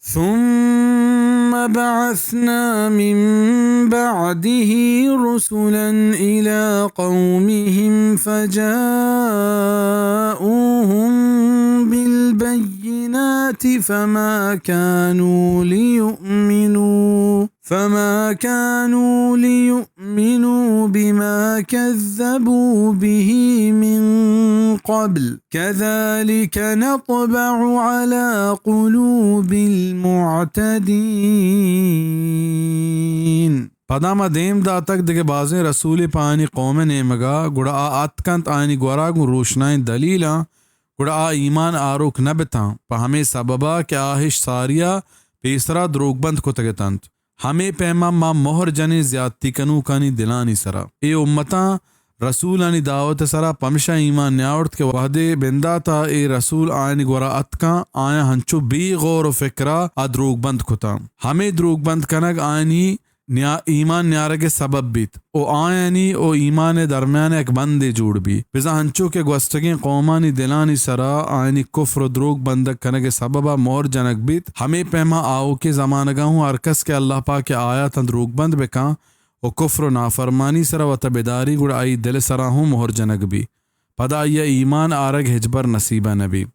ثم بعثنا من بعده رسلا إلى قومهم فجاءوهم بالبينات فما كانوا ليؤمنوا، فما كانوا ليؤمنوا بما كذبوا به من قبل، كذلك نطبع على قلوب المعتدين. پدا ما دیم داتگ دگہ بازیں رسولے پہ آیانی قوم ءِ نیمگ ءَ، گڑا آ اتکنت آیانی گورا گوں روشنائیں دلیلاں، گڑا آ ایمان آروک نہ بتاں، پہ ہمے سبب ءَ کہ آ اش ساری ءَ پیسرا دروگبند کتگ اتنت۔ ہمے پیما ما مہر جنیں زیادتی کنوکانی دلانی سرا۔ اے امتاں رسولانی دعوت ءِ سرا پمشا ایمان نیاورت کہ وہدے بندات ءَ اے رسول آیانی گورا اتکاں، آیاں ہنچو بے غور و فکرا آ دروگبند کتاں۔ ہمے دروگبند کنگ آیانی نیا-، ایمان نیارگ ءِ سبب بیت و آیانی و ایمان ءِ درمیان ءَ یک بندے جوڑ بیت۔ بزاں ہنچو کہ گوستگیں قومانی دلانی سرا آیانی کفر و دروگ بندگ کنگ ءِ سبب ءَ مہر جنگ بیت، ہمے پیما آؤکیں زمانگاں ہوں ہر کس کہ اللہ پاک ءِ آیاتاں دروگ بند بکاں و کفر و نافرمانی سرا وتا بداری، گڑا آئی دل ءِ سرا ہوں مہر جنگ بیت۔ پدا آئی ءَ ایمان آرگ ہچبر نصیب ءَ نہ بیت۔